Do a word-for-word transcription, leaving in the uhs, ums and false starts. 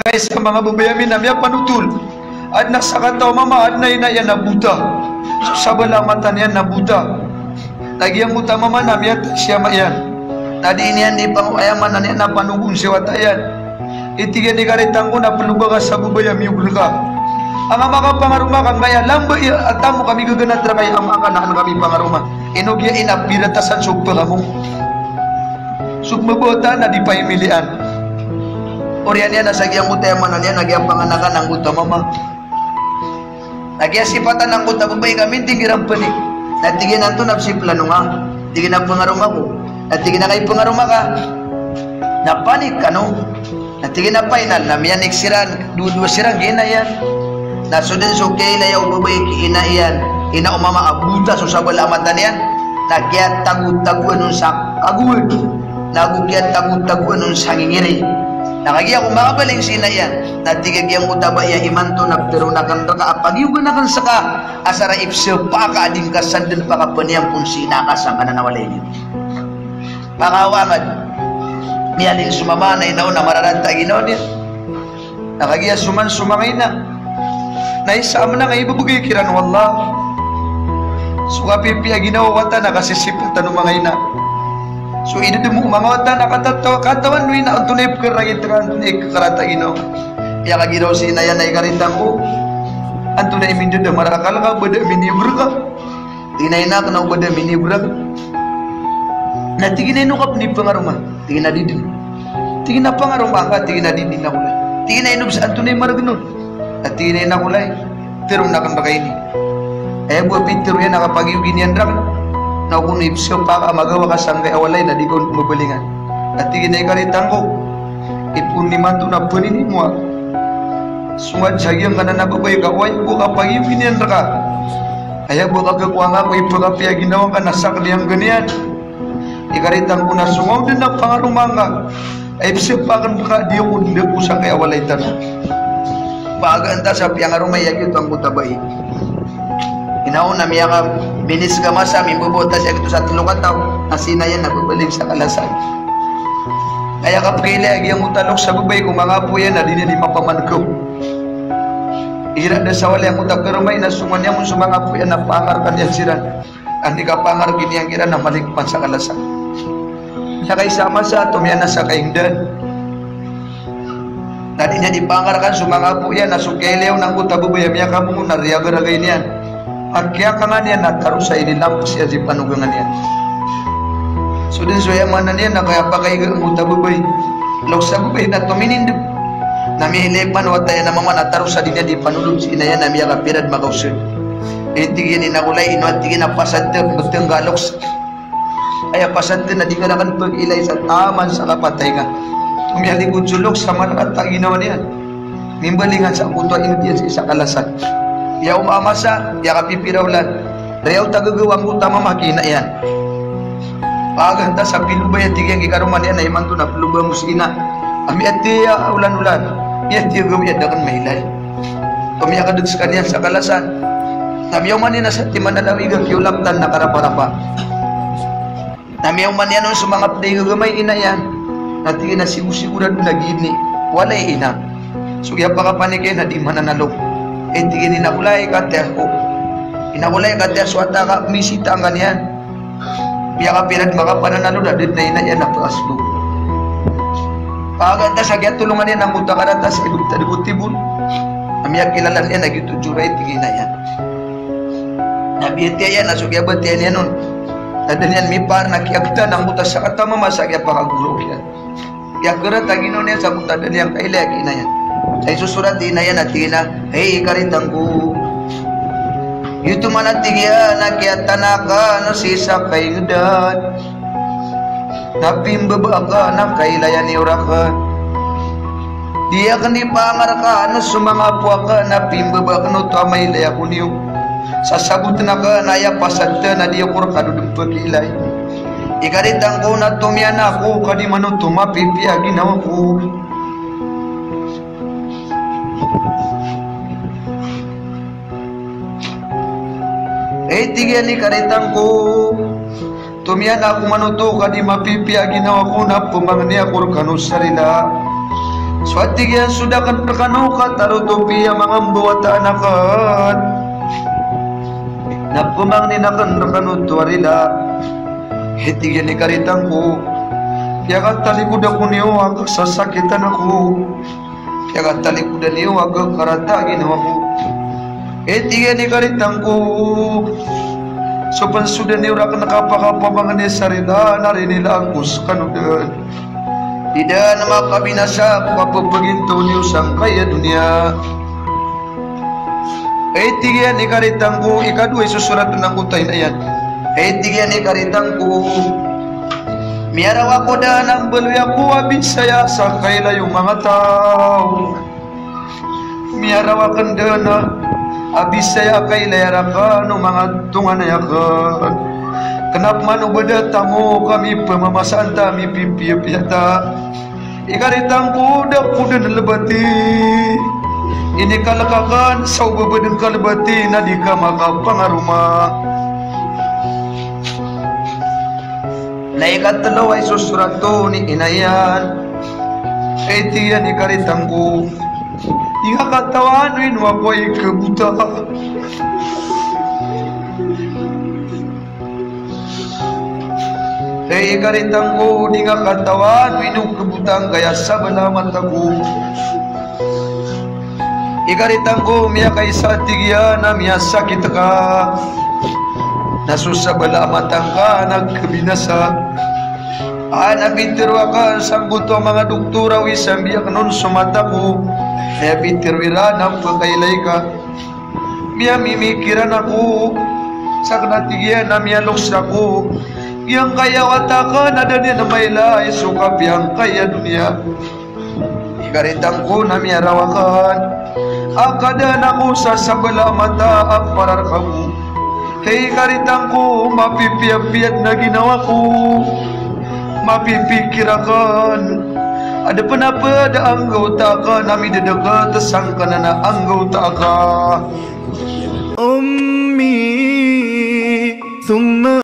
Kaisa a manga babay ami na miyapanotol. Adn a sakataw a mama, adn a ina iyan na bota. So sabala a mata niyan na bota. Na giyangkoto a mama na miyatay si ama iyan. Na di niyan di pangoway a maana niyan na panogon si wata iyan. Tig iyan, "Ikaritan ko, na ploba ka sa babay a miyob rka. Anga makapangaroma ka, angkaya lamba i a tamok a migaganat rka i ama ka na an ka mipangaroma." Ino giya ina, piratasan so pkamo. So pmbabawata na di paimilian. Oriyan iyan na sa giyangkoto a aya maana niyan na giya panganakan angkoto a mama. Na giya sipatan angkoto a babay ka minting iran pn i. Na tig iyan, "Antonaa bs i plano nga?" Tig iyan a, "Pangaroma ko." Na tig iyan a, "Kay pangaroma ka na panik kano." Na tig iyan a, "Final." Na miyanik siran, dowa-dowa siran ki ina iyan. Na so dn so kiyailaya o babay ki ina iyan, ina o mama, a bota so sabala a mata niyan. Na kiyatagotagoan on sa kagowad. Na ago kiyatagotagoan on sa ngingiri. Na kagiya ko makabaling si ina iyan, na tig a giyangkoto a bai a imanto na ptharoon akn rka a pagiyogan akn ska, asar a ipsapa ka a di ngka san dn pakapaniyan pn si ina ka sangkanan a walay niyo. Pakawangad. Miyaling so mama na ina on a mararata a ginawa niyan. Na kagiya so man so manga ina na isa a mnang a ibebegay kiran o Allah. So kapipiya a ginawa o wata na kasisipatan o manga ina. So idedemo o manga wata na katataw, katawan o ina antonaa i pkharangit ka, antonaa i khakarata a ginawa. Aya kagiraw si ina iyan na, "Ikaritan ko, antonaa i mindadamar a akal ka, ba da miniyob rka?" Tig iyan a, "Ina, kna o ba da miniyob rka." Na tig iyan a, "Ino ka pn ipangaroma?" Tig iyan a, "Di dn." Tig iyan a, "Pangaroma ka?" Tig iyan a, "Di dn, ina ko lay." Tig iyan a, "Ino bs antonaa i margn on?" Na tig iyan a, "Ina ko lay, tharoon akn rka ini. Aya bo a pitharo iyan a kapagiyogi niyan rka na o kon ipsapa ka a magawa ka sangkai a walay na di ka on pmbabalingan." Na tig iyan a, "Ikaritan ko, ipoon imanto na phaninimo a songad sa giyangkanan a babay ka, oway bo a kapagiyogi niyan rka. Aya bo a kagakowa nga ko ipakapiya a ginawa ngka na sakn i angka niyan. Ikaritan ko na so ngaodan a pangaroma ngka a ipsapa akn rka a di ako ndapo sangkai a walay tano." Pagaan ta sa piyangaroma iyan giyoto angkoto a bai. Ina on na miyakaminis ka masa, mimbabawata siya giyoto sa tlo kataw, na si ina iyan na babaling sa kalasan. Aya kapkailay a giyangkoto a loks a babay ko manga apo iyan na di niyan di mapamankaw. Igira da sa walay angkoto a karoma iyan na songowan iyan on so manga apo iyan na pangarkan iyan siran. Andi kapangarki niyan kiran na maligpan sa kalasan. Sa kaisa a masa, tomiyan a sa kaingdan. Na di niyan di pangarkan so manga apo iyan na so kiyailay on angkoto a babay a miyakabongon na riyagaragay niyan. A kiyakanga niyan na taros a inilamps iyan si panogangan iyan. So dn so aya maana niyan na kiyapakaiga angkoto a babay. Loks a babay na tominindg. Na miyailay pn o wata iyan a mama na taros a di niyan di panolon si ina iyan a miyakapira dn makaosad. Tig iyan a, "Ina ko lay, ino a," tig iyan a, "pasad tn, btng ka loks. Aya pasad tn na di ka rakn pkhailay sa taman sa kapatay ka." Miyaligod so loks sa marata a ginawa niyan. Mimbalingan sa koto a inot iyan sii sa kalasan. Aya oma a masa, aya kapipira olan. Riyaot a gagaw angkoto a mama ki ina iyan. Pagaan ta sa pilobay a tig iyan ki karoma niyan a imanto na ploba mo si ina. A miyatiya a olan-olan. Miyatiya a gawii a da akn mailay. Pamiyakadg skaniyan sa kalasan. Na miyaoma niyan a satiman a lawig a kiyolamtan na karaparapa. Na miyaoma niyan on so manga pd a igagama i ina iyan. Na tig iyan a sigosigorado na giini. Walay ina. So kiyapakapanik iyan na di mananalo. Tig iyan a, "Ina ko lay, katiyas ko. Ina ko lay, katiyas ko a wata ka, misita angkaniyan." Miyakapira dn makapananalo na da dn a ina iyan a pkasdo. Pagaan ta sa kiyatolongan iyan angkoto a karatas a ibgtad ko tibon. A miyakilala niyan a giyoto diyora i tig iyan a ina iyan. Na biyatiya iyan a so kiyabatiya niyan on, na da niyan mipaar na kiyagtan angkoto a sakataw a mama sa kiyapakagoraok iyan. Kiyakrat a ginawa niyan sa koto a da niyan kailay a ki ina iyan. Sa isosorat i ina iyan a tig iyan a, "Hay ikaritan ko, giyoto man a tig iyan a kiyatana akn sii sa kaingdan na pimbaba akn a kailay a niyo rakn. Di akn di pangarkan so manga apo akn a pimbaba akn oto a mailay ako niyo. Sasabotn akn a aya pasad tn a di ako rka dn pkhailay. Ikaritan ko na tomiyan ako ka di man oto mapipiya a ginawa ko." Tig iyan a, "Ikaritan ko, tomiyan ako man oto ka di mapipiya a ginawa ko na pmangni ako rkano sa rila. So, a tig iyan, so da akn rkano katarotop iyan a manga mbawataan akn na pmangnin akn rkano oto a rila. Hay, tig iyan, i karitang ko, piyakatalikod ako niyo a kasasakitan ako. Piyakatalikodan iyo a kakarata a ginawa ko. Hay, tig iyan, i karitang ko, so pn so da niyo rakn kapakapamangni sa rila na rinilaan ko skano dn. Di dn makabinasa ko kapphagintaw niyo sangkaya doniya. Hay, tig iyan, i karitang ko, ikadowa i sosorat angkoto a ina iyan. Hay, tig iyan, i karitang ko, miyaraw ako dn a mbaloy ako a bisaya sa kailay o manga taw. Miyaraw akn dn a bisaya a kailay rakn o manga tonganay akn. Kna pman o ba da tamok a mipmamasaan ta, mipipiyapiya ta. I karitang ko, da ko dn lbati. Inikalk akn sa o ba ba dn ka lbati na di ka makapangaroma. Na ikatlo a isosorat on i ina iyan, hay, tig iyan, i karitang ko, di ngka katawan o ino ako a ikabota. Hay, i karitang ko, di ngka katawan o ino kabota angkaya sabala a mata ko. I karitang ko, miyakaisa, tig iyan, a miyasakit ka na so sabala a mata ngka na kabinasa. A, na pitharo akn sangkoto a manga doktor a oway, sambi akn on so mata ko. Miyapitharo iran a pkailay ka. Miyamimikiran ako. Sakn, a tig iyan, a miyaloks ako. Giyangkaya wata akn na da niyan mailay so kapiya angkaya doniya. I karitang ko, na miyaraw akn a kadaan ako sa sabala a mata a para rkano. Hay, i karitang ko, mapipiyapiya dn a ginawa ko. Mapipikir akn a da pn a pd a anggawta akn a midadkt sangkanan a anggawta aka. أمي ثم